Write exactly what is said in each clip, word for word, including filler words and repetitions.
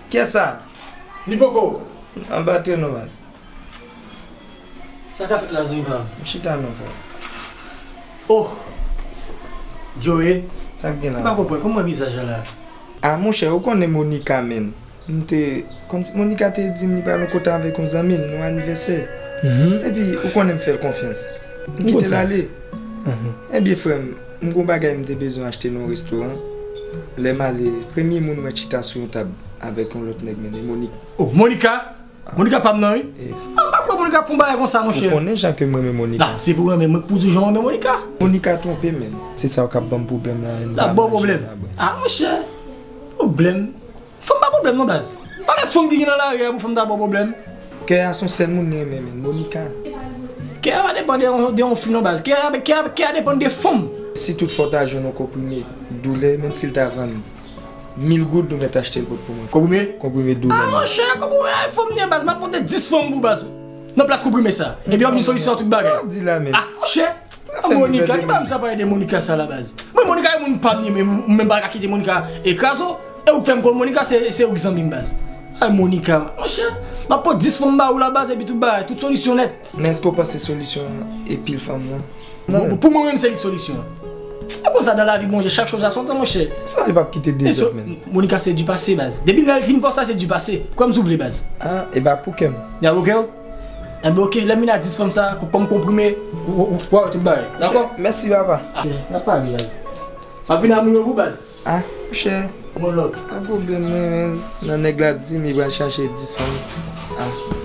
Kiyès sa? Ni poko. Anba tè non baz. Sa k ap fèt la, zanmi pa m? M chita non, frè. Oh! Joe. Sa k gen la? M pa konprann, kòman wè vizaj la la? Ah, monchè, ou konnen Monica, menn. M te, kòmsi Monica te di m li pral yon kote avèk yon zanmi l, yon anivèsè. Mhm. Epi, ou konnen m fè l konfyans. M kite l ale. Mhm. Ebyen, frè m, m gon bagay m te bezwen achte nan yon restoran. Lè m ale, premye moun mwen chita sou yon tab avèk yon lòt nèg, menn, e Monica. Oh, Monica? Monica pa m nan, wi. Eh. Ah, m pa kwè Monica ap fè yon bagay konsa, monchè. Ou konnen jan ke m renmen Monica. Ah, se pou renmen, mwen pou di jan w renmen Monica. Monica twonpe, menn. Se sa w k ap ban m pwoblèm la, menn. L ap ba w pwoblèm. Ah, monchè. Pwoblèm. Fanm pa pwoblèm non, baz. Pa de fanm ki gen nan lari a pou fanm ta ba w pwoblèm. Kè a se yon sèl moun li renmen, menn. Monica. Kè a pa depann de yon, de yon fi non, baz. Kè a, kè a, kè a depann de fanm. Si toutfwa w ta jwenn yon konprime doulè, menm si l ta vann mil goud, ou mèt achte l pot pou mwen. Konprime? Konprime doulè. Ah, monchè, konprime ay fanm li ye, baz. M ap monte dis fanm pou baz. Nan plas konprime sa. Epi w ap jwenn solisyon a tout bagay. Sa w di la, menn? Ah, monchè. Ah, Monica, ki bagay sa pale de Monica sa la, baz? Mwen, Monica e moun pa m ye, men ou menm pa ka kite Monica e kraze w. E ou k fè m konn Monica, se, se ou k zanmi m, baz. Ay, Monica, monchè. M ap pot dis fanm ba ou la, baz, epi tout bagay, tout solisyon nèt. Men èske w panse solisyon an e pil fanm nan? Bon, pou mwen menm, se li k solisyon an. E konsa, dans la vie, Bondye, chaque chose a son temps, monchè. Sa li p ap kite de zòt, menn. Monica, c'est du passé, baz. Depi lè l fin fè w sa, c'est du passé. Kwè m si w vle, baz. Ah, e ba pou kè m. Ya, oke? Enben, oke, lè m vin a dis fanm sa, kòm konprime, w, w, w, w, tout bagay. Dakò? Mèsi, papa. Ah, n ap pale, baz. M ap vin a moun yo pou baz. Ah, monchè. Bon lòt. Pa pwoblèm, mwen, menn. Nan nèg la ap di m li pral chache dis fanm. Ah.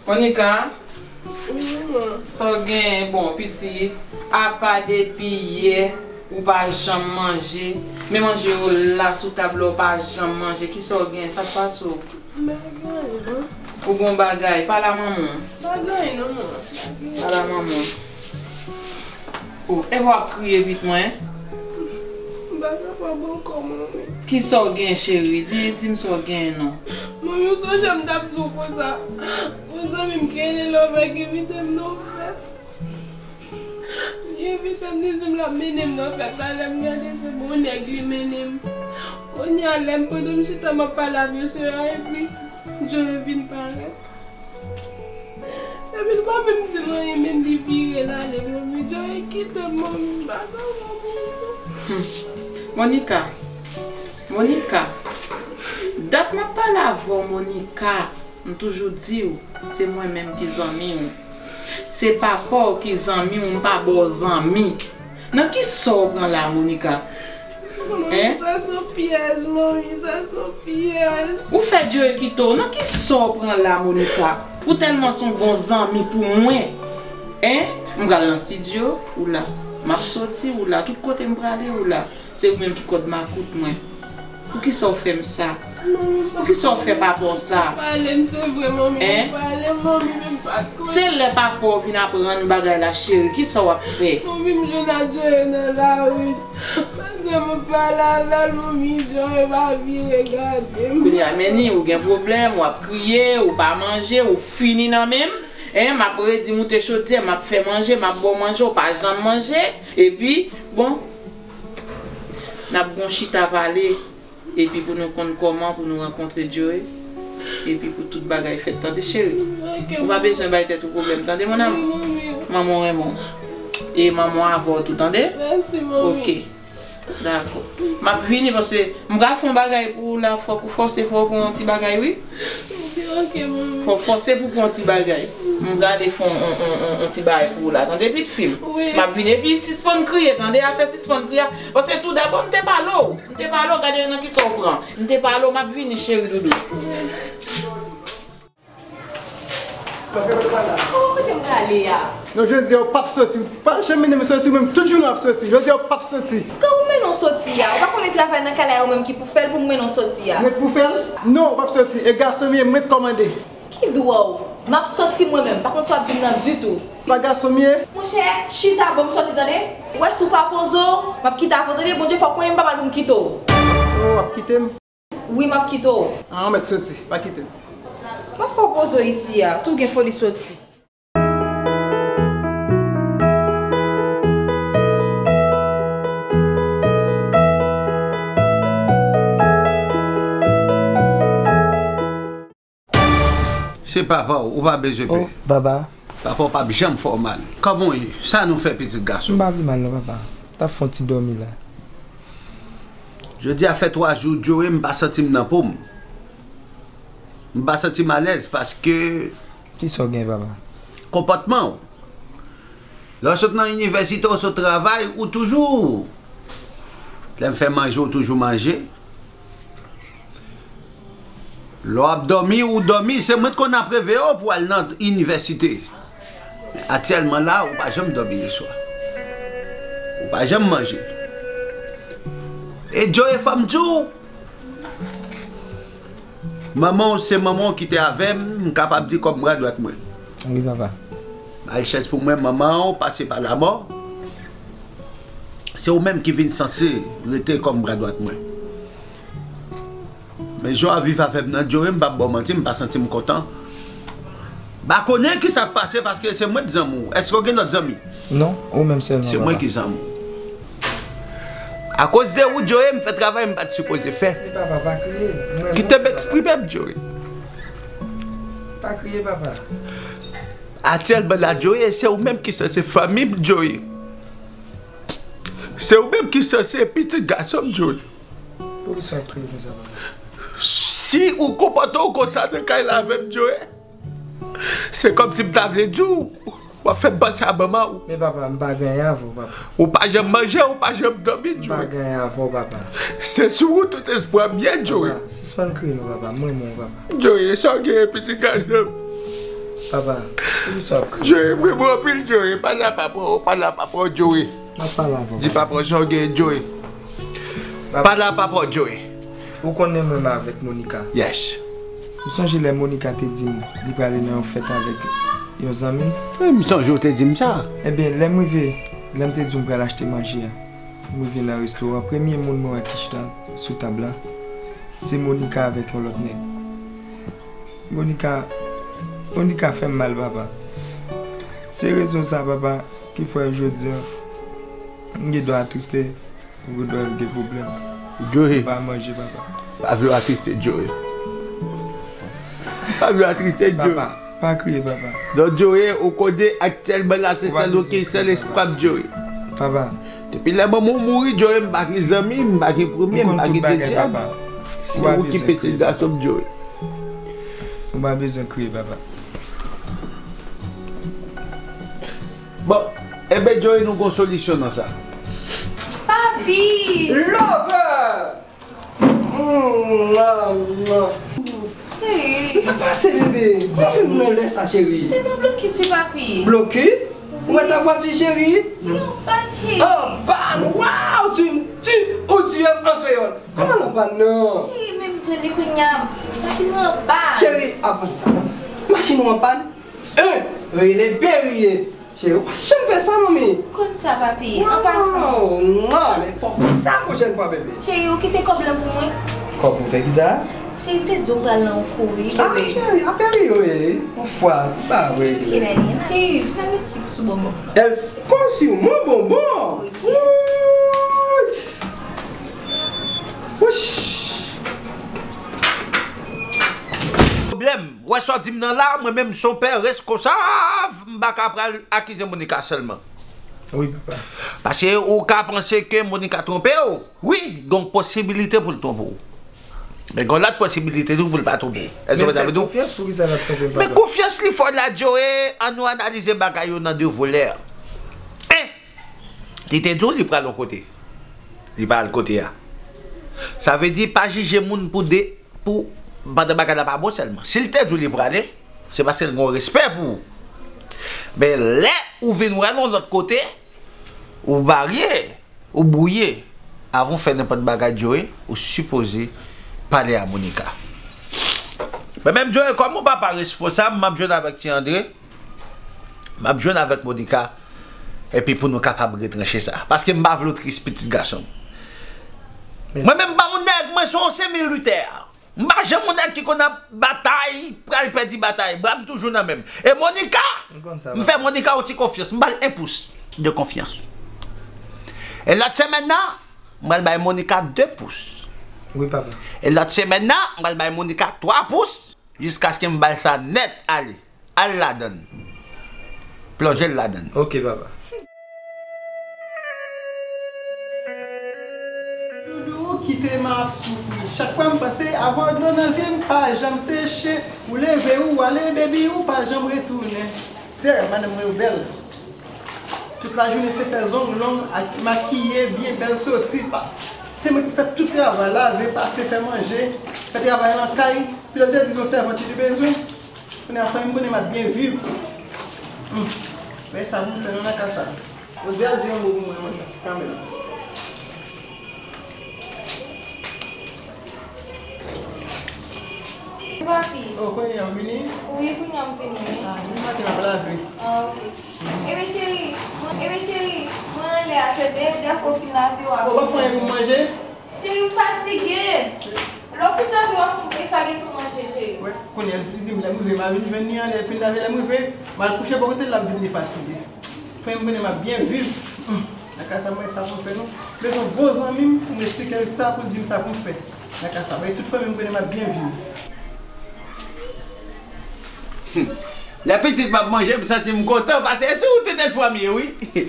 Monica, wi, manman. Sa w genyen? Bon, pitit, apa depi yè ou pa janm manje, men manje yo la sou tab la, ou pa janm manje, kisa w genyen? Sa k pase w? M pa gen anyen, non. Ou gen yon bagay, pale a manman w. Pa gen anyen, non, manman. Pale a manman w. Oh, epa w ap kriye pitit mwen? M pa kapab ankò, manmi. Kisa w gen, cheri? Di, di m sa w gen, non. Manmi, ou sonje m t ap di w konsa, yon zanmi m ki rele Love ki envite m nan yon fèt. Li envite m, li di m l ap mennen m nan fèt la, lè m gade se bon nèg li mennen m. Kounye a, lè m pandan m chita m ap pale ak mesye a, epi Joe vin parèt. Epi l pa menm di m anyen, menm li vire l ale, manmi. Joe kite m, manmi, m pa ka wè moun. Hmm. Monica, Monica, dat m ap pale avè w, Monica. M toujou di w, se mwen menm ki zanmi w. Se papa w ki zanmi w, m pa ba w zanmi. Nan kisa w pran la, Monica? Manmi, sa se yon pyèj, manmi, sa se yon pyèj. Ou fè Joe kite w. Nan kisa w pran la, Monica? Ou tèlman se yon bon zanmi pou mwen. Hein? M pral nan estidyo, ou la. M ap soti, ou la. Tout kote m prale, ou la. Se ou menm ki kòd makout mwen. Poukisa w fè m sa? Poukisa w fè papa w sa? Pale m, se vre, manmi, hein? Pale m, manmi, men m pa t kwè. Se lè papa w vin aprann bagay la, cheri, kisa w ap fè? Manmi, m jwenn ak Joe nan lari. Malgre mwen pale avè l, manmi, Joe pa vire gade m. Kounye a, men ni, ou gen pwoblèm, w ap kriye, ou pa manje, ou fini nan men m. Hein, m ap redi moute chodyè, m ap fè manje, m ap ba w manje, ou pa janm manje. Epi, bon, n ap gon chita pale. Epi pou nou konn kòman pou nou rankontre Joe. Epi pou tout bagay fèt, tande, cheri? Ok, manmi. Ou pa bezwen bay tèt ou pwoblèm, tande, mon amour? Wi, manmi. Manman w renmen w. E manman w avè w tou, tande? Mèsi, manmi. Ok. Dakò. M ap vini paske m pral fè yon bagay pou ou la, fòk ou fòse, fòk ou pran yon ti bagay, wi. Ok, ok, manman. Fòk fòse pou pran yon ti bagay. M gade fè yon, yon, yon, yon ti bagay pou ou la, tande, pitit fi m? Wi. M ap vini, epi sispann kriye, tande, afè sispann kriye. Paske tou dabò, m te pale w. M te pale w, gade nan kisa w pran. M te pale w, m ap vini, cheri doudou. Kòman kote m prale a? Non, jodi a, w p ap soti. W pa janm mennen m soti, ou menm, tout jounen w ap soti. Jodi a, w p ap soti. Kòman ou mennen w soti a? Ou pa konnen travay nan kay la, ou menm ki pou fè l, pou m mennen w soti a? Mwen k pou fè l? Non, w p ap soti. E gason m ye, mwen k kòmande. Ki dwa w? M ap soti mwen menm. Pa konn sa w ap di m nan ditou. Pa gason m ye? Monchè, chita, bon, m soti, tande. Ou wè, si w pa poze w, m ap kite avè w, tande. Bondye fè w konnen m pa mal pou m kite w. Oh, w ap kite m? Wi, m ap kite w. Ah, ou mèt soti, pa kite m. M ap fè w poze w isi a, tou gen foli soti. Se papa w, ou pa bezwen pè. Oh, papa. Papa w p ap janm fè w mal. Kòman w ye? Sa nou fè, pitit gason? M pa pi mal non, papa. T ap fè yon ti dòmi la. Jodi a fè twa jou, Joe, m pa santi m nan po m. M pa santi m alèz paske... Kisa w gen, papa? Konpòtman w. Lè w sot nan inivèsite, w sot travay, ou toujou, lè m fè manje, ou toujou manje. Lè w ap dòmi, ou dòmi, se mwen t konn ap reveye w pou w al nan inivèsite. Men aktyèlman la, ou pa janm dòmi leswa. Ou pa janm manje. E Joe, fò m di w, manman w se manman w ki te avè m, m kapab di kòm bra dwat mwen. Wi, papa. Malchèz pou mwen, manman w pase pa lamò. Se ou menm ki vin sanse rete kòm bra dwat mwen. Men jan w ap viv avè m nan, Joe, m p ap ba w manti, m pa santi m kontan. M pa konnen kisa k pase paske se mwen k zanmi w. Èske w gen lòt zanmi? Non, ou menm sèlman, papa. Se mwen ki zanmi w. Akoz de ou, Joe, m fè travay m pa t sipoze fè. Men papa, pa kriye. Kite m eksprime m, Joe. Pa kriye, papa. Aktyèlman la, Joe, se ou menm ki sanse fanmi m, Joe. Se ou menm ki sanse pitit gason m, Joe. Poukisa w ap kriye konsa, papa? Si ou konpòte w konsa nan kay la avè m, Joe, se kòmsi m ta vle di w, w ap fè m panse a manman w. Men papa, m pa gen anyen avè w, papa. Ou pa janm manje, ou pa janm dòmi, Joe. M pa gen anyen avè w, papa. Se sou ou tout espwa m ye, Joe. Papa, sispann kriye non, papa. M renmen w, papa. Joe, sa w gen, pitit gason m? Papa, poukisa w ap kriye? Joe, m renmen w anpil, Joe. Pale a papa w, pale a papa w, Joe. M ap pale avè w, papa. Di papa w sa w gen, Joe. Papa. Pale a papa w, Joe. Ou konnen mwen renmen avèk Monica. Yes. M sonje lè Monica te di m li prale nan yon fèt avèk yon zanmi l. Wi, m sonje w te di m sa. Ebyen, lè m rive, lè m te di w m pral achte manje a, m rive nan restoran, premye moun mwen wè ki chita sou tab la, se Monica avèk yon lòt nèg. Monica, Monica fè m mal, papa. Se rezon sa, papa, ki fè jodi a, m gen dwa atriste. Ou gen dwa gen pwoblèm. Joe. M pa manje, papa. Pa vle w atriste, Joe. Pa vle w atriste, Joe. Papa, pa kriye, papa. Donk, Joe, ou konnen aktyèlman la, se sèl ou ki sèl espwa m, Joe. Papa. Depi lè manman w mouri, Joe, m pa gen zanmi, m pa gen premye, m pa gen dezyèm. Se ou ki pitit gason m, Joe. Ou pa bezwen kriye, papa. Bon, enben, Joe, nou gon solisyon nan sa. Papi! Lover! Mwa, mwa. Cheri. Men sa pase, bebe? Kòman fè m nan lè sa, cheri? Te nan blokis, wi, papi. Blokis? Ou mèt avwati, cheri? Li anpàn, cheri. Anpàn? Waw! Tu, tu, ou tu an kreyòl. Kòman l anpàn nan? Cheri, menm Johnny kounye a, machin nan anpàn. Cheri, aprann sa. Machin ou anpàn? Hein, rele Perrier. Cheri, ou pa janm fè sa, manmi. Konn sa, papi. An pasan. Waw, mwa, men fò fè sa pwochèn fwa, bebe. Cheri, ou kite kòb lan pou mwen. Kòb pou fè kisa? Cheri, m te di w m pral nan yon kou, wi, bebe. Ah, cheri, apèl li, wi. Yon fwa, pa vre. Ok, daddy. Cheri, pa met sik sou bonbon. El, con sur mon bonbon. Ok. Wouy. Wouch. Pwoblèm. Ou wè sa w di m nan la, mwen menm, son pè reskonsav, m pa ka pral akize Monica sèlman. Wi, papa. Paske ou ka panse ke Monica twonpe w. Wi, gen yon posibilite pou l twonpe w. Men gen yon lòt posibilite tou pou l pa twonpe w. Èske w konprann sa m vle di w? Men fè konfyans, poukisa l ap twonpe m, papa? Men konfyans li fò la, Joe, ann nou analize bagay yo nan de volè. En, li te di w li pral yon kote. Li pa al kote a. Sa vle di, pa jije moun pou de, pou, pandan bagay la pa bon sèlman. Si l te di w li prale, se paske l gen yon respè pou ou. Men lè ou vin wè l yon lòt kote, ou marye, ou bwouye, avan w fè nenpòt bagay, Joe, ou sipoze pale a Monica. Men menm Joe, kòm yon papa responsab, m ap jwenn avèk Ti Andre, m ap jwenn avèk Monica, epi pou nou kapab retranche sa. Paske m pa vle w tris, pitit gason m. Mèsi. Mwen menm, m pa yon nèg, mwen se yon se militè. M pa janm yon nèg ki konn ap batay, pral pèdi batay. Bra m toujou nan men m. E Monica, m fè Monica yon ti konfyans. M ba l en pous de konfyans. E lòt semèn nan, m pral bay Monica de pous. Wi, papa. E lòt semèn nan, m pral bay Monica twa pous, jiskaske m ba l sa nèt ale. Al ladann. Plonje l ladann. Ok, papa. Doudou, kite m ap soufri. Chak fwa m panse, avwa dlo nan zye m pa janm seche. Ou leve, ou ale, baby, ou pa janm retounen. Se vre, madanm mwen yo bèl. Tout lajounen se fè zong long ak makiye, byen bèl soti. Pa, se mwen ki fè tout travay, lave, pase, fè manje, fè travay lan kay. Pi lè w te di se yon sèvant li te bezwen. Kounye a, fanmi m konnen m ap byen viv. Hmm. Men sa pou m fè nan lakay sa. Jodi a di yon mo pou mwen, mwen, kanmenm. Papi. Oh, kounye a w vini? Wi, kounye a m vini, wi. Ah, vin maten m ap lave. Ah, ok. Ebyen, cheri, mwen, ebyen, cheri, mwen anlè a, se de, de fwa w fin lave w ap. Oh, w ap fè anyen pou m manje? Cheri, m fatige. Lè w fin lave, w ap fè m eswale sou manje, cheri. Wè, kounye a, li di m lè m rive, m a vin jwenn li anlè, l fin lave, lè m rive, m al kouche bò kote l, l ap di m li fatige. Frè m, konnen m ap byen viv. Hmm. Nan ka sa, mwen, sa pou m fè non. M bezwen bon zanmi m pou m esplike l sa, pou l di m sa pou m fè. Nan ka sa, bay tout fanmi m konnen m ap byen viv. Hmm. Lè pitit m ap manje, m santi m kontan, paske se yon tèt espwa m ye, wi.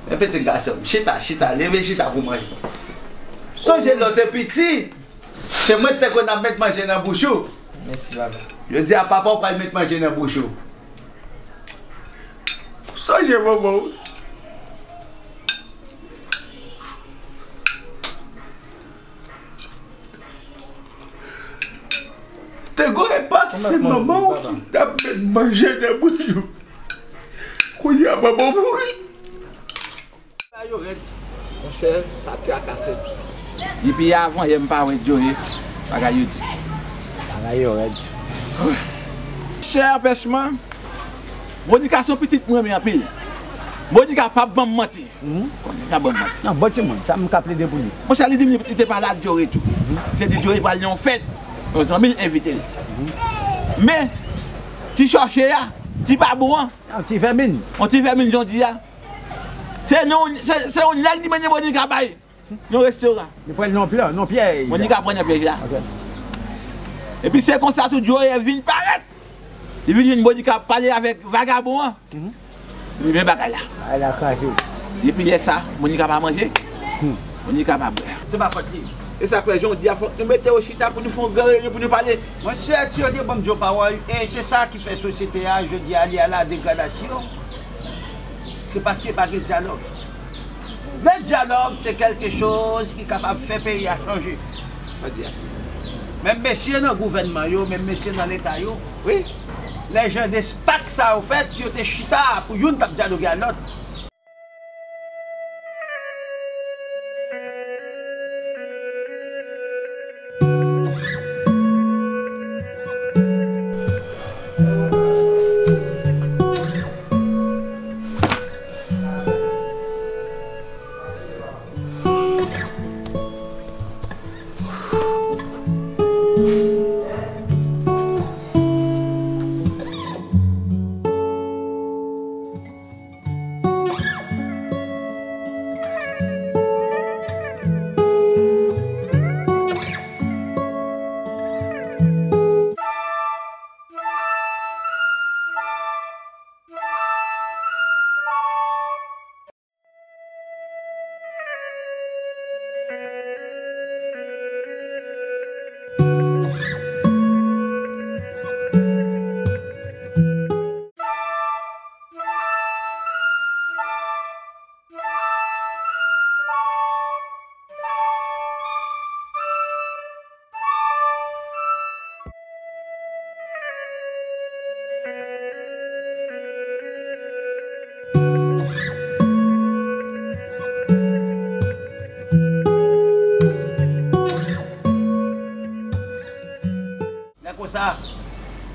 Men pitit gason m, chita, chita, leve chita pou manje. Sonje lè w te piti, se mwen ki te konn ap met manje nan bouch ou. Mèsi, papa. Jodi a, papa w pral met manje nan bouch ou. Sonje manman w. Te gon epak, se manman w ki t ap met manje nan bouch ou. Kounye a, manman w mouri. Bagay yo rèd. Monchè, sa trakase m. Depi avan yè m pa wè Joe, bagay yo di. Bagay yo rèd. Chè anpèchman, Monica se yon pitit mwen renmen anpil. Monica p ap ban m manti. Mhm. Konnen, pa ban m manti. Non, bon timoun, sa m ka plede pou li. Monchè, li di m li, li te pale ak Joe tou. Mhm. Li te di Joe pral nan yon fèt, yon zanmi l envite l. Mhm. Men, ti chòche a, ti babou an, yon ti vèmin. Yon ti vèmin jan w di a. Se non, se, se yon nèg li mennen Monica bay. Yon restoran. Li pran l nan plan, nan pyèj. Monica pran nan pyèj la. Ok. Epi se konsa tou Joe vin parèt. Li vin jwenn Monica ap pale avèk vagabon an. Mhm. Li men bagay la. Bagay la kraze. Depi lè sa, Monica pa manje. Hmm. Monica pa bwè. Se pa fòt li. E sa k fè jan w di a, fòk nou mete yo chita pou nou fè yon gran reyinyon pou nou pale. Monchè, Ti Andre, ban m di w pawòl, e se sa ki fè sosyete a jodi a li a la degradasyon. Se paske pa gen dyalòg. Le dyalòg, se kèlke choz ki kapab fè peyi a chanje. Menm mesye nan gouvènman yo, menm mesye nan leta yo, wi, lè jan de spak sa yo fèt, si yo te chita pou youn t ap dyaloge ak lòt.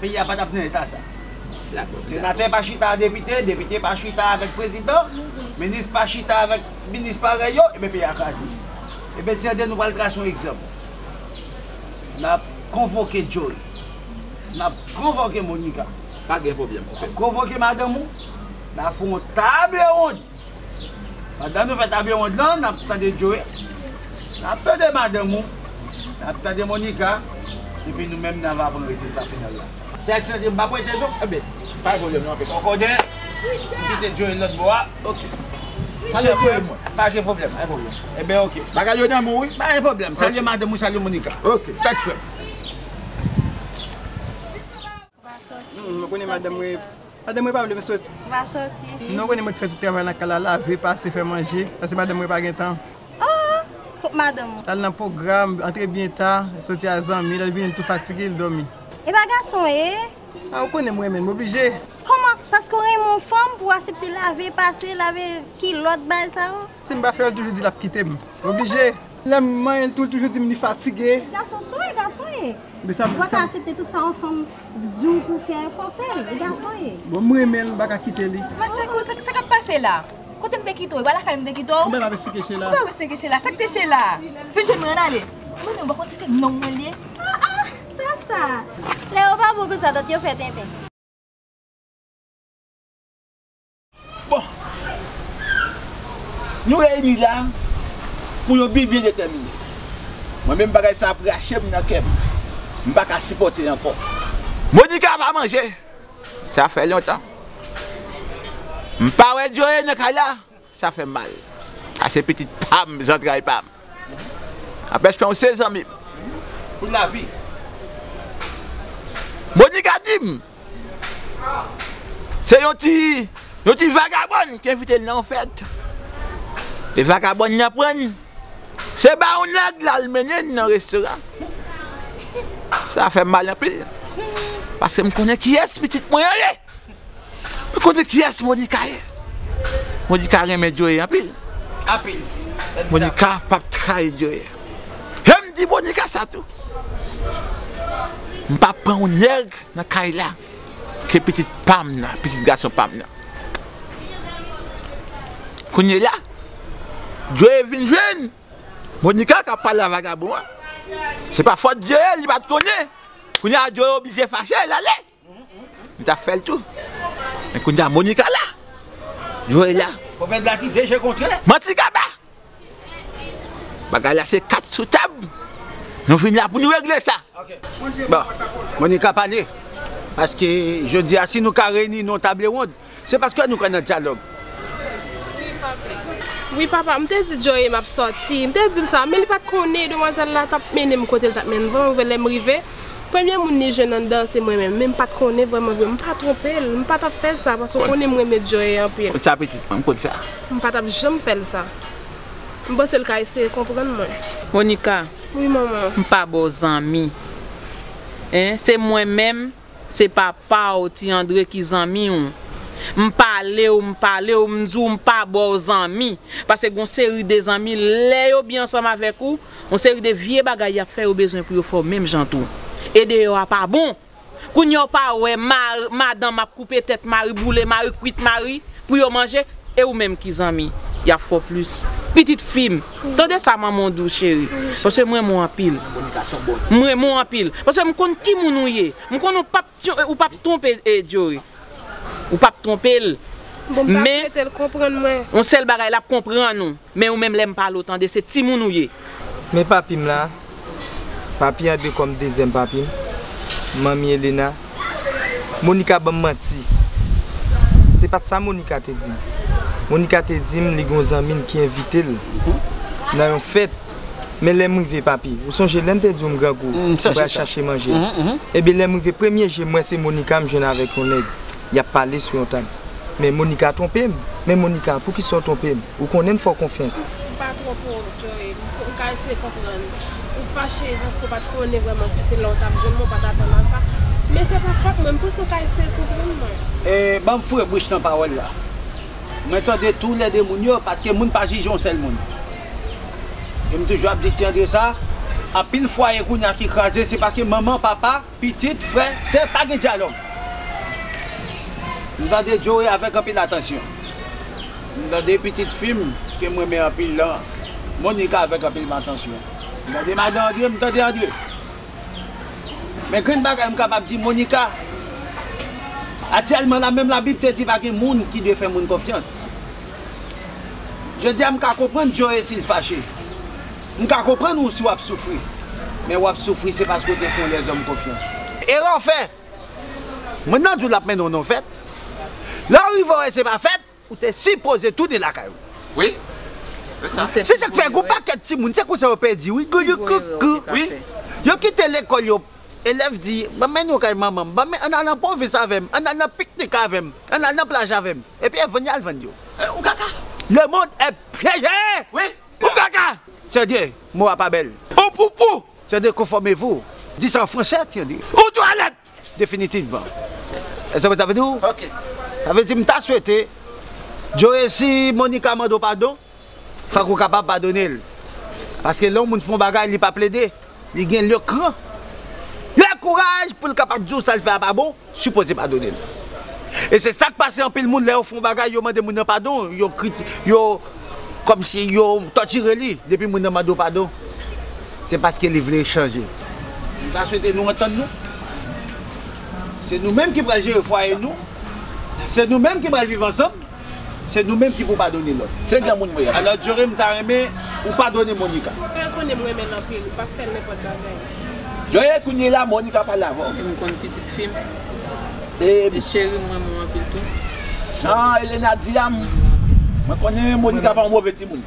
Peyi a pa t ap nan eta sa. Senatè pa chita a depite, depite pa chita avèk prezidan, minis pa chita avèk minis parèy yo, ebyen peyi a kraze. Ebyen tande nou pral trase yon egzanp. N ap konvoke Joe. N ap konvoke Monica. Pa gen pwoblèm. N ap konvoke madanm ou. N ap fè yon table ronde. Pandan nou fè table ronde lan, n ap tande Joe, n ap tande madanm ou, n ap tande Monica, epi nou menm n ap aprann rezilta final la. Tèt santi m pa prete non. Ebyen, pa gen pwoblèm non, anfèt. Ou konnen, m kite Joe lòt bò a. Ok. Salye Joe mwen. Pa gen pwoblèm. Pa gen pwoblèm. Ebyen, ok. Bagay yo nan men w, wi. Pa gen pwoblèm. Salye madanm ou, salye Monica. Ok. Tèt frè m. Ou va sòti. Hmm, mwen konnen madanm mwen, madanm mwen pa vle m sòti. Ou va sòti. Non, konnen mwen t fè tout travay nan kay la, lave, pase, fè manje, paske madanm mwen pa gen tan. Oh, kot madanm ou? L al nan pwogram, antre byen ta, sòti a zanmi, lè l vini l tou fatige, l dòmi. E pa gason ye? A, ou konnen mwen renmen l, m oblije. Kòman? Paske w renmen yon fanm pou w aksepte lave, pase, lave kilòt, bagay sa yo? Si m pa fè l, toujou di l ap kite m. M oblije. Lè m manyen l tou, l toujou di m li fatige. Gason sou e gason ye. Men sa, ou pa ka aksepte tout sa yon fanm di w pou w fè, fò w fè l. E gason ye. Bon, m renmen l, m pa ka kite li. Men sa, sa, sa k ap pase la? Kote m te kite w? E pa lakay m te kite w? Ou pa ap eksplike Sheila. Ou pa ap eksplike Sheila. Sa k te Sheila? Vin jwenn mwen, ann ale. Mwen menm, ou pa konn si se nonm mwen li ye? Ah, ah, sa, sa. Lè yo pa bon konsa, tante, yo fè tenten. Bon, nou reyini la pou yon bi byen detèmine. Mwen menm bagay sa ap rache m nan kè m. M pa ka sipòte l ankò. Monica pa manje. Sa fè lontan. M pa wè Joe nan kay la. Sa fè m mal. A se pitit pa m, zantray pa m. Anpèch pa w se zanmi m. Pou lavi. Monica di m, se yon ti, yon ti vagabòn ki envite l nan yon fèt. E vagabòn nan pran l. Se ba yon nèg l al mennen l nan restoran. Sa fè m mal anpil. Paske m konnen kiyès pitit mwen an ye. Mwen konnen kiyès Monica ye. Monica renmen Joe anpil. Anpil. Monica p ap trayi Joe. E m di Monica sa tou. M p ap pran yon nèg nan kay la ke pitit pa m nan, pitit gason pa m nan. Kounye la, Joe vin jwenn Monica k ap pale a vagabon an. Se pa fòt Joe, li pa t konnen. Kounye a Joe oblije fache, l ale. M t ap fè l tou. Men kounye a Monica la. Joe la. Pwovèb la di, de je kontre. Manti kaba. Bagay la se kat sou tab. Nou vin la pou nou regle sa. Bon, Monica pale. Paske jodi a, si nou ka reyini nan yon table ronde, se paske nou kwè nan dyalòg. Wi, papa. Wi, papa, m te di Joe m ap sòti. M te di l sa, men li pa t konnen demwazèl la t ap mennen m kote l t ap mennen m. Vrèman vre, lè m rive, premye moun li jwenn anndan se mwen menm. Men m pa t konnen vrèman vre. M pa twonpe l. M pa t ap fè sa, paske w konnen m renmen Joe anpil. Konn sa, pitit mwen, m konn sa. M pa t ap janm fè l sa. M panse l ka eseye konprann mwen. Monica, wi, manman. M pa ba w zanmi. Hein? Se mwen menm, se papa w, Ti Andre, ki zanmi w. M pale w, m pale w, m di w m pa ba w zanmi. Paske gon seri de zanmi, lè yo byen ansanm avèk ou, yon seri de vye bagay y ap fè, yo bezwen pou yo fè w menm jan tou. E deyò a pa bon. Kounye a w pa wè ma-, madanm ap koupe tèt mari, boule mari, kwit mari pou yo manje, e ou menm ki zanmi, y ap fè w plis. Pitit fi m, tande sa manman w di w, cheri. Paske m renmen w anpil. M renmen w anpil. Paske m konn ki moun ou ye. M konn ou p ap, ou p ap twonpe, eh, Joe. Ou p ap twonpe l. Bon, m ta swete l konprann mwen. Yon sèl bagay, l ap konprann ou. Men ou menm, lè m pale w, tande, se timoun ou ye. Men papi m la, papi Andre kòm dezyèm papi m, manmi Elena, Monica ban m manti. Se pa t sa Monica te di m. Monica te di m li gon zanmi l ki envite l nan yon fèt. Men lè m rive, papi, ou sonje lè m te di w m grangou, m pral chache manje? Ebyen, lè m rive, premye je m wè se Monica m jwenn avèk yon nèg. Y ap pale sou yon tab. Men Monica twonpe m. Men Monica, poukisa w twonpe m? Ou konnen m fè w konfyans. M pa twonpe w, Joe. M, m ka eseye konprann. Ou fache paske w pa t konnen vrèman si se la w t ap jwenn mwen, w pa t atann a sa. Men se pa fòt mwen, m panse w ka eseye konprann mwen. E, ban m foure bouch nan pawòl la. Mwen tande toulède moun yo, paske moun pa jije yon sèl moun. E m toujou ap di Ti Andre sa, Anpil fwaye kounye a ki kraze, se paske manman, papa, pitit, frè, sè, pa gen dyalòg. M tande Joe avèk anpil atansyon. M tande pitit fi m ke m renmen anpil lan, Monica, avèk anpil atansyon. M tande madan Andre, m tande Andre. Men grenn bagay m kapab di Monica, aktyèlman la, menm Labib te di pa gen moun ki dwe fè moun konfyans. Jodi a, m ka konprann Joe si l fache. M ka konprann ou si w ap soufri. Men w ap soufri, se paske w te fè yon lèzòm konfyans. Erè w fè. Mwen nan di w l ap mennen w nan yon fèt. Lè w rive wè se pa fèt, ou te sipoze tounen lakay ou. Wi. Se sa. Se sa k fè gon pakèt timoun, se konsa yo pèdi, wi. Wi. Yo kite lekòl yo, elèv di, "Ban m mennen w kay manman m, ban m, ann al nan pwovens avè m, ann al nan piknik avè m, ann al nan plaj avè m." Epi e vann y al vann yo. Eh, ou kaka. Le monde est piégé. Wi. Ou kaka. Tande, mo a pa bèl. Ou poupou. Tande, conformez-vous. Di sa an fransè, tande. Ou twalèt. Definitivman. Èske sa vle di w? Ok. Sa vle di m ta swete, Joe, si Monica mande w padon, fòk ou kapab padone l. Paske lè yon moun fè yon bagay, li pa plede, li gen le kran, le kouraj pou l kapab di w sa l fè a pa bon, sipoze padone l. E se sa k pase anpil moun lè yo fè yon bagay, yo mande moun nan padon, yo kriti-, yo kòmsi yo tòtire li. Depi moun nan mande w padon, se paske li vle chanje. M ta swete nou antann nou. Se nou menm ki pral jere fwaye nou. Se nou menm ki pral viv ansanm. Se nou menm ki pou padone lòt. Se granmoun mwen ye. Alò, Joe, m ta renmen ou padone Monica. Mwen konnen m renmen l anpil, m p ap fè l nenpòt bagay. Joe, kounye la, Monica pale avè w. M konn pitit fi m. E cheri m, mwen renmen w anpil tou. Jan Elena di a, m, mwen konnen Monica pa yon move timoun.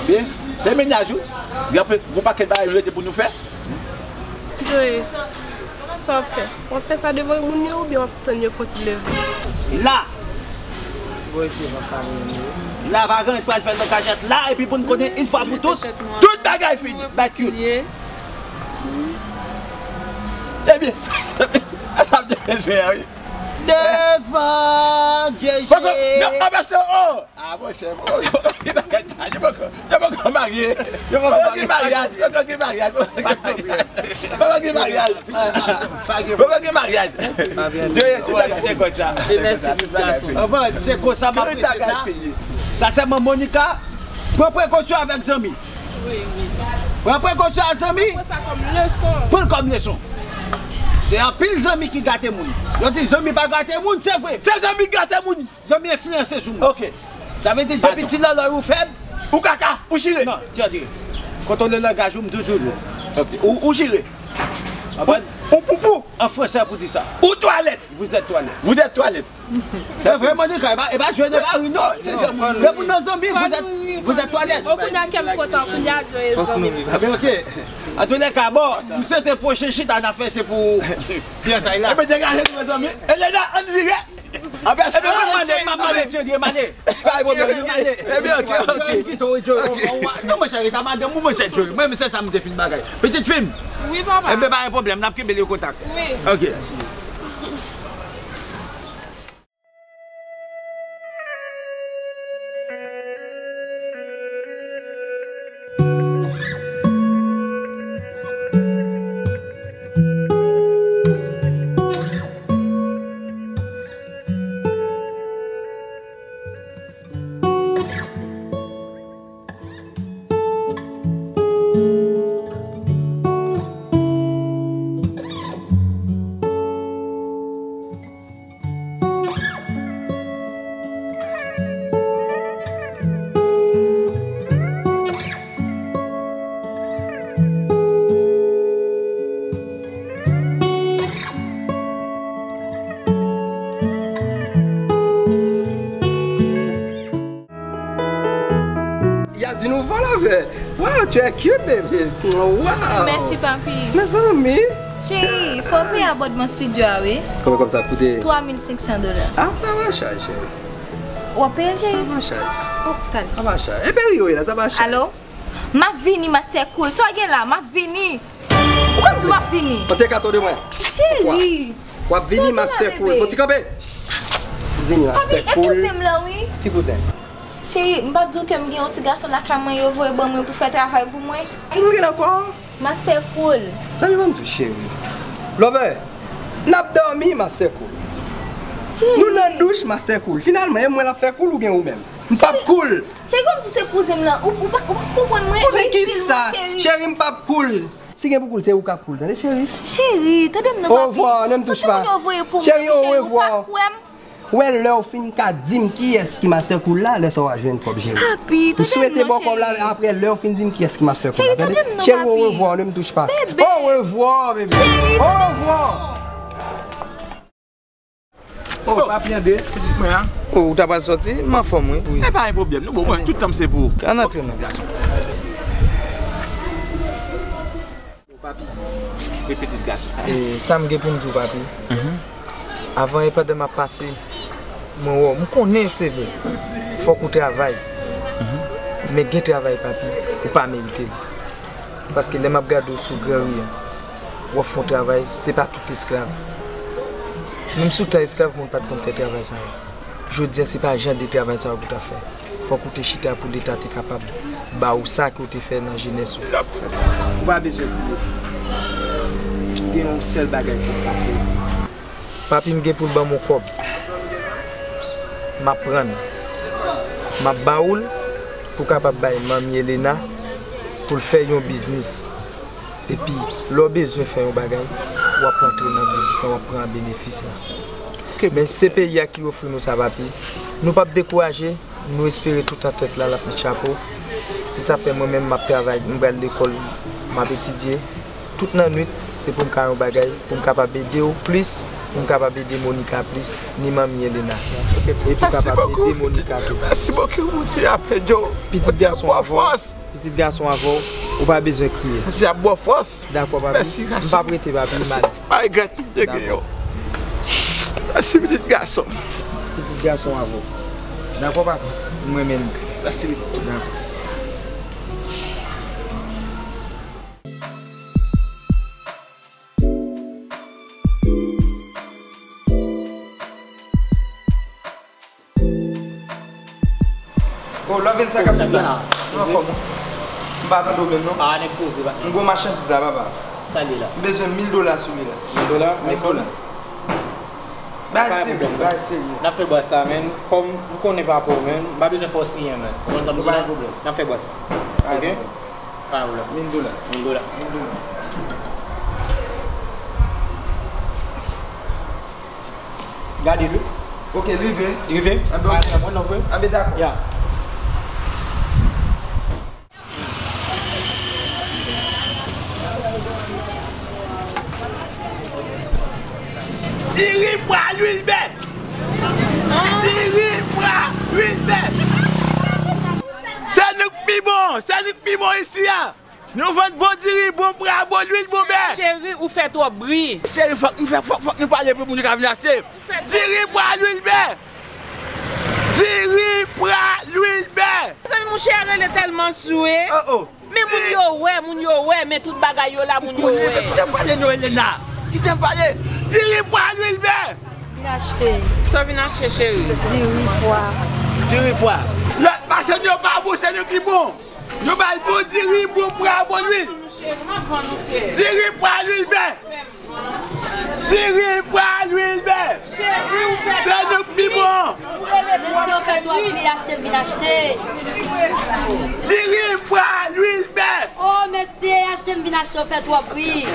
Byen, se mennaj ou. Gen anpil, gon pakèt bagay nou rete pou nou fè. Joe, sa w ap fè? W ap fè sa devan moun yo oubyen w ap tann yo fè yon ti leve? La! Voye devan fanmi nou. La, pa gen anyen k pral fèt nan kachèt la, epi pou n konnen yon fwa pou tout, tout bagay fini. Bat yo. Ebyen, sa m te bezwen an, wi. Devan Jezi. Poko, non, anbasyon, oh! Ah, monchè, poko, yo poko gen bagay sa, yo poko, yo poko marye. Yo poko gen maryaj, yo poko gen maryaj, poko gen maryaj. Poko gen maryaj. Poko gen maryaj. Poko gen maryaj. Dye, se bagay, se konsa. E mèsi, bout gason. Anfèt, se konsa m apresye sa. Sa sèlman Monica, pran prekosyon avèk zanmi. Wi, wi. Pran prekosyon ak zanmi. Pran sa kòm leson. Pran l kòm leson. Se anpil zanmi ki gate moun. Yo di zanmi pa gate moun, se vre. Se zanmi ki gate moun. Zanmi enfliyanse sou moun. Ok. Sa vle di, depi ti lòlòy ou fèb. Ou kaka, ou chire. Non, tande. Kontwole langaj ou, m toujou di w. Ok. Ou, ou chire. Ou, ou poupou. An fransè pou di sa. Ou twalèt. Vous êtes toilette. Vous êtes toilette. Se vre, Monica, e pa, e pa jwe nan lari, non. Lè moun nan zanmi, vous êtes, vous êtes toilette. Bon, kounye a kè m kontan, kounye a Joe zanmi. Ah, ben, ok. Antoulèka, bon, m swete pwochen chita n ap fè se pou fiyansay la. Ebyen, degaje nou, mezanmi. Elena, ann vire. Anpè, ebyen, m ap mande, m ap mande Joe, m ale. Pa gen pwoblèm. Ebyen, ok, ok. Non, monchè, rete a madanm ou, monchè Joe. Mwen, se sa m te fin bagay. Pitit fi m. Wi, papa. Ebyen, pa gen pwoblèm, n ap kenbe le kontak. Wi. Ok. Y a di nou valave. Wow, tu es cute, baby. Wow. Mèsi, papi. Mezanmi. Cheri, fò w peye abònman studio a, wi. Konbyen kòb sa ap koute? Twa mil senk san dola. Ah, sa pa chè, cheri. W ap peye l, cheri? Sa pa chè. Oh, talè. Sa pa chè. E Perry, wi, la, sa pa chè. Alo? M ap vini, Master Cool. Sa w gen la? M ap vini. Ou konn di w ap vini. Fò ti kato de mwen. Cheri. W ap vini, Master Cool. Fò ti kanpe. Vini, Master Cool. Papi, e kouzen m lan, wi. Ki kouzen? Cheri, m pa t di w ke m gen yon ti gason lakay mwen, yo voye ban mwen pou fè travay pou mwen? Ki moun ki la ankò? Master Cool. Zanmi, ban m di w, cheri. Lover, n ap dòmi, Master Cool. Cheri. Nou nan douch, Master Cool. Finalman, e mwen l ap fè cool oubyen ou menm? M p ap cool. Cheri, kòm tou se kouzen m lan, ou, ou pa, ou pa konprann mwen. Kouzen ki sa? Cheri, m p ap cool. Si gen pou cool, se ou k ap cool, tande, cheri? Cheri, tande m non, papi. Orevwa, ne m touche pa. Cheri, orevwa. Ou pa kwè m. Wè, lè w fin ka di m kiyès ki Master Cool la, lè sa w a jwenn kòb, cheri. Papi, tande m non, cheri. M swete ba w kòb la, apre lè w fin di m kiyès ki Master Cool la, tande. Cheri, orevwa, ne m touche pa. Orevwa, bebe. Orevwa. Oh, papi André. Pitit mwen an. Oh, ou ta pral sòti? M anfòm, wi. Wi. E pa gen pwoblèm, nou bon, mwen, tout tan m se pou ou. Ann antre non. Papi, e pitit gason. E sa m gen pou m di w, papi. Avan e pandan m ap pase, mwen wè w. M konnen se vre. Fòk ou travay. Men gen travay, papi, ou pa merite l. Paske lè m ap gade w sou gran ri an, w ap fè yon travay, se pa tout esklav. Menm sou tan esklav, moun pa t konn fè travay sa yo. Jodi a, se pa jan de travay sa yo pou w ta fè. Fòk ou te chita pou Leta te kapab ba ou sa ke w te fè nan jenès ou. Ou pa bezwen kriye. Gen yon sèl bagay pou w ka fè. Papi m gen pou l ban m yon kòb. M ap pran l. M ap ba ou l pou w kapab bay manmi Elena pou l fè yon biznis. Epi, lè w bezwen fè yon bagay, w ap rantre nan biznis lan, w ap pran benefis lan. Men se peyi a ki ofri nou sa, papi. Nou p ap dekouraje, nou espere tout antèt la, l ap met chapo. Se sa fè mwen menm, m ap travay, m pral lekòl, m ap etidye. Tout nan nwit, se pou m ka yon bagay, pou m kapab ede w plis, pou m kapab ede Monica plis, ni manmi Elena. Epi kapab ede Monica tou. Mèsi bokou, Bondye ap ede w. Pitit gason avè w. Pitit gason avè w, ou pa bezwen kriye. Bondye ap ba w fòs. Dakò, papi. Mèsi, gason. M p ap rete, papi, m ale. Malgre tout, m te gen yo. Mèsi, pitit gason. Pitit gason avè w. Dakò, papi. M renmen nou. Mèsi, pitit. Dakò. Oh, love and sa k ap fèt la. Nou anfòm, wi. M pa tande w menm, non. Ah, nèg poze, patnè. M gon machandiz la, papa. Sa l ye la? M bezwen mil dola sou li la. Mil dola? Mil dola. Bagay serye, bagay serye. N ap fè bwat sa, menn. Kòm ou konnen papa w, menn, m pa bezwen fè w siyen, menn. Ou konn sa m di la? N ap fè bwat sa. Ok? Pa gen pwoblèm. Mil dola. Mil dola. Mil dola. Gade li. Ok, li rive. Li rive? Anben, ok. Anben, dakò. Ya. Diri, pwa, lwil, bè. Diri, pwa, lwil, bè. Se nou k pi bon, se nou k pi bon isi a. Nou vann bon diri, bon pwa, bon lwil, bon bè. Cheri, ou fè twòp bri. Cheri, fòk nou fè, fòk, fòk nou pale pou moun yo ka vin achte. Diri, pwa, lwil, bè. Diri, pwa, lwil, bè. Mezanmi, mouche a rele tèlman sou e. Oh, oh. Men moun yo wè, moun yo wè, men tout bagay yo la, moun yo wè. Kite m pale non, Elena. Kite m pale. Diri, pwa, lwil, bè. Vin achte. Sa w vin achte, cheri? Diri, pwa. Diri, pwa. Lòt machann yo pa bon, se nou ki bon. Yo bay bon diri, bon pwa, bon lwil. Diri, pwa, lwil, bè. Diri, pwa, lwil, bè. Se nou k pi bon. Mesye, ou fè twòp bri, achte m vin achte. Diri, pwa, lwil, bè. Oh, mesye, achte m vin achte, ou fè twòp bri.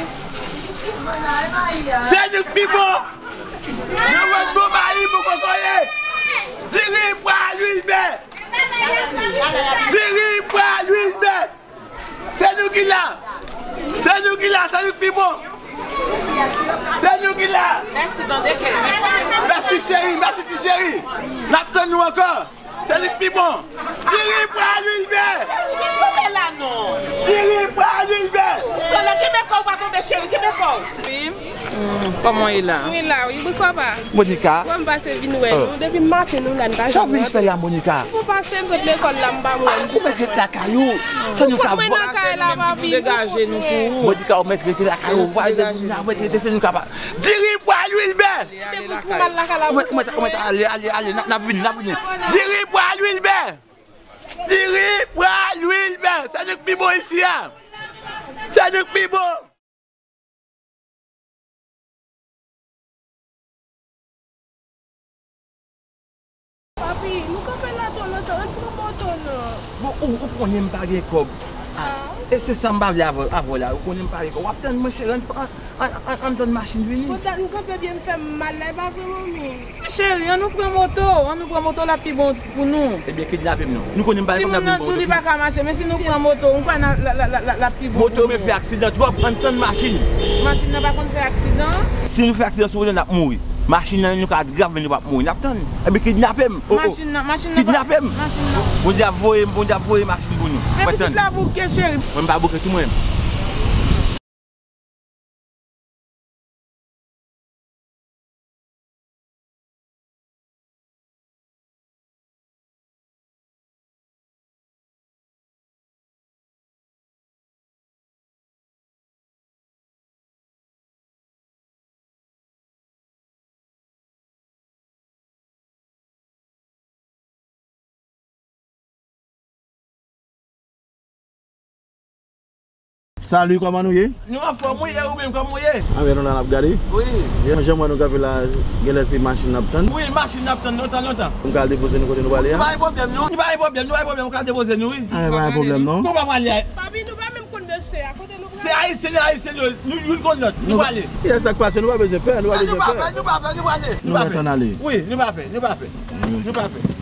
Se nou k pi bon. Nou vann bon mayi, bon kokoye. Diri, pwa, lwil, bè. Diri, pwa, lwil, bè. Se nou ki la. Se nou ki la, se nou ki pi bon. Se nou ki la. Mèsi, tande ke. Mèsi, cheri, mèsi, ti cheri. N ap tann nou ankò. Se li k pi bon. Diri, pwa, lwil, bè. Tonbe la non. Diri, pwa, lwil, bè. Tonbe, kenbe kò w, pa tonbe, cheri, kenbe kò w. Wi. Hmm, kòman w ye la? Wi, la, wi. Bonswa, pa. Monica. Wè, m pase vin wè nou. Depi maten nou la, n pa janm rantre. Sa w vin fè la, Monica? Ou pase, m sot lekòl la, m pa wè w. Ou mèt ret lakay ou. Sa nou ka mwen nan kay la, papi. Degaje nou pou ou. Monica, ou mèt rete lakay ou. Ou pa vle vin la, ou mèt rete, se nou ka pa. Diri, pwa, lwil, bè. Mwen, mwen, mwen, ale, ale, ale, n ap vini, n ap vini. Diri, pwa, lwil, bè. Diri, pwa, lwil, ben, sa nou k pi bon isi a. Sa nou k pi bon. Papi, nou kanpe la twò lontan, ann pran moto non. Bon, ou, ou konnen m pa gen kòb. Ah, e se sa m pa vle avè, avè w la. Ou konnen m pa gen kòb. W ap tann mwen, cheri, ann, ann, ann, ann tann machin vini. Bon, dat nou kanpe byen, m fè m mal la, e pa vre, manmi? Cheri, ann nou pran moto, ann nou pran moto, l ap pi bon pou nou. Ebyen, kidnape m non. Nou konnen m pa gen kòb, n ap vin pran moto. Timoun nan tou, li pa ka mache, men si nou pran moto, m kwè n a, l, l, l, l, l ap pi bon pou nou. Moto men fè aksidan twòp, ann tann machin. Machin nan pa konn fè aksidan? Si nou fè aksidan sou wout la, n ap mouri. Machin nan, nou ka grav, men nou p ap mouri. N ap tann. Ebyen, kidnape m. Oh, oh. Machin nan, machin nan pa, kidnape m. Machin nan. Bondye ap voye, Bondye ap voye machin pou nou. Men pitit la bouke, cheri. Mwen, m pa bouke tou mwen. Salut, kòman nou ye? Nou anfòm, wi, e ou menm, kòman w ye? A, men nou la, n ap gade. Wi. Jan, jan mwen nou kanpe la, genlè se machin n ap tann. Wi, machin n ap tann lontan, lontan. Nou ka al depoze nou kote nou prale a? Nou pa gen pwoblèm, non. Nou pa gen pwoblèm, nou pa gen pwoblèm, ou ka depoze nou, wi. A, men pa gen pwoblèm, non. Kòman w prale a? Papi, nou pa menm konn mesye a, kote nou prale? Se ayisyen, ayisyen yo, nou youn konn lòt. Nou prale. Kiyès sa k pase? Nou pa bezwen pè, nou pa bezwen pè. Nou pa pè, nou pa pè, nou pa pè, nou pa pè. Nou pa tann ale. Wi, nou pa pè, nou pa pè. Nou pa pè.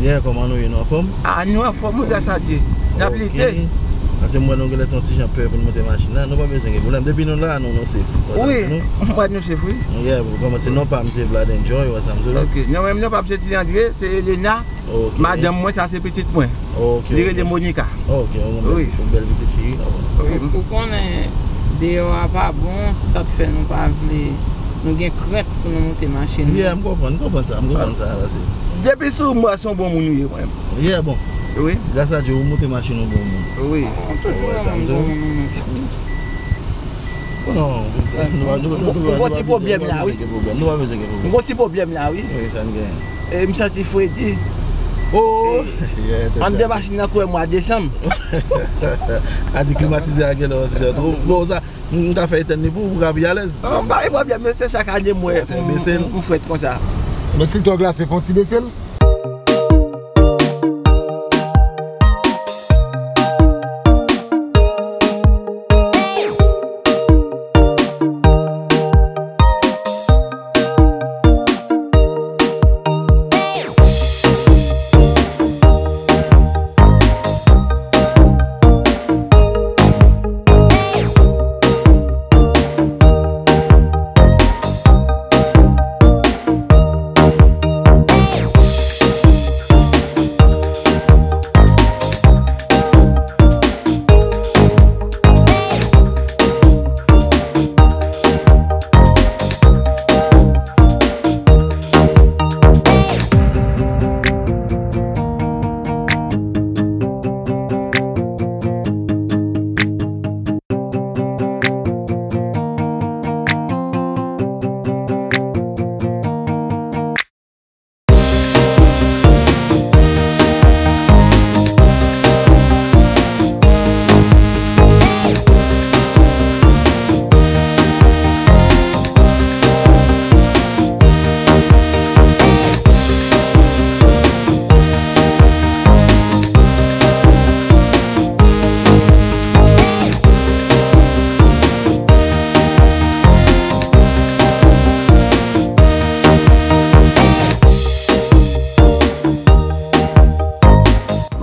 Yeah, kòman nou ye? Nou anfòm? Ah, nou anfòm, wi, gras a Dye. N ap lite. Ok. Paske m wè nou genlè te yon ti jan pè pou nou monte machin nan. Nou pa bezwen gen pwoblèm. Depi nou la, nou, nou safe. Wi, m wè nou safe, wi. Yeah, kòman se non pa m, se Vlad Enjoy, ou wè sa m di w la? Ok. Non, men non pa m se Ti Andre, se Elena. Ok. Madanm mwen, sa se pitit mwen. Ok, ok. Li rele Monica. Ok, yon bèl, yon bèl pitit fi, wi. Wi. Ou, ou konnen deyò a pa bon, se sa k fè nou pa vle, nou gen krent pou nou monte machin nan. Yeah, m konprann, m konprann sa, m konprann sa, paske depi sou mwen, se yon bon moun ou ye, mwen. Yeah, bon. Wi. Gras a Dye, ou monte machin yon bon moun. Wi. Ou toujou yon bon moun, ou menm. Bon, non, nou pa, nou, nou, nou pa bezwen gen pwoblèm, nou pa bezwen gen pwoblèm. M gon ti pwoblèm la, wi. Wi, sa n gen? E, m santi fredi. Oh! Anndan machin nan kouwè mwa desanm. A di klimatize a genlè yon ti jan twò. Bon, sa, m ta fè etèn li pou ou, pou w ka pi alèz. M pa gen pwoblèm, men se chak ane m wè m, m, m frèt konsa. Men si l twò glase, fè yon ti bese l.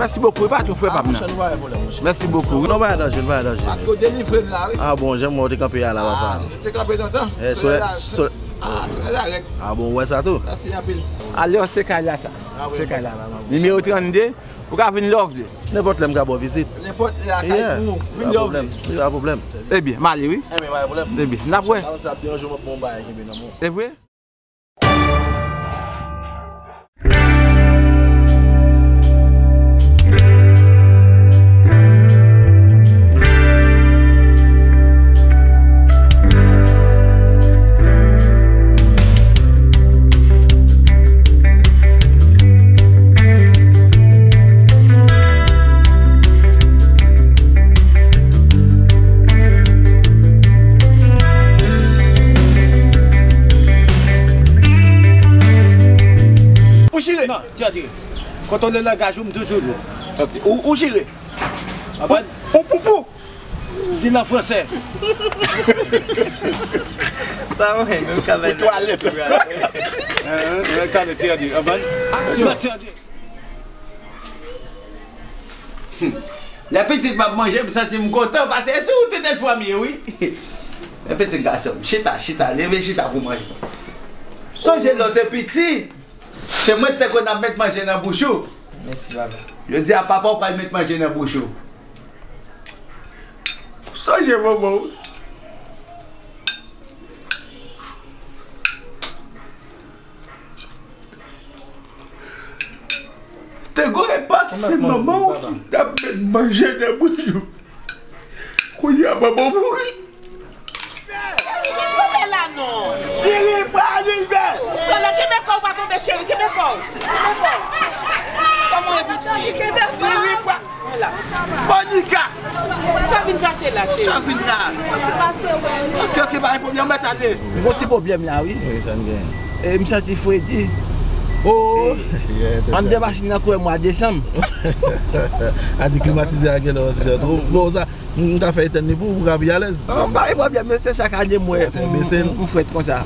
Mèsi bokou, e pa tou frè pa m nan. Mèsi bokou. Non, pa danje, pa danje. Paske w delivre m la, wi. Ah bon, jan m wè w te kanpe a la, papa. Te kanpe lontan. Eh, solèy la, so-, Ah, se la rèk. Ah bon, ou wè sa tou? Mèsi anpil. Alò, se kay la sa. Ah, wi, se kay la. Nimewo trannde, ou ka vin lè w vle. Nenpòt lè m ka ba w vizit. Nenpòt lè, kay pou ou. Vin lè w vle. Wi, pa pwoblèm. Ebyen, m ale, wi. Ebyen, pa pwoblèm. Ebyen, n ap wè. Sa, sa ap deranje w, m ap ba w yon bagay kenbe nan men w. E vre? Ou chire? Non, ti a dire. Kontwole langaj ou, m toujou di w. Ok. Ou, ou chire. Ou, ou poupou. Di l an fransè. Sa mwen, menm ka bay. Ou twalèt. Hein, hein, hein, talè, ti a dire. Avan. Aksyon. Ti a dire. Hmm. Lè pitit m ap manje, m santi m kontan, paske se ou tout espwa m ye, wi. Men pitit gason m, chita, chita, leve chita pou manje. Sonje lè w te piti, se mwen ki te konn ap met manje nan bouch ou. Mèsi, papa. Jodi a, papa w pral met manje nan bouch ou. Sonje manman w. Te gon epòk, se manman w ki t ap met manje nan bouch ou. Kounye a, manman w mouri. Tonbe la non. Lili, pa Lilbè. Non, non, kenbe kò w, pa tonbe, cheri, kenbe kò w. Kenbe kò w. Kòman w ye, pitit? Lili, pa Monica! Sa vin chache la, cheri? Sa vin la? Ok, ok, pa gen pwoblèm, mèt ale. M gon ti pwoblèm la, wi. Wi, sa n gen? E, m santi fredi. Oh, anndan machin nan kouwè mwa desanm. A di klimatize a gen lè yon ti jan twò. Bon, sa, m ka fè etenn li pou ou, pou w ka pi alèz. Oh, pa gen pwoblèm, men se chak ane m wè m frèt konsa.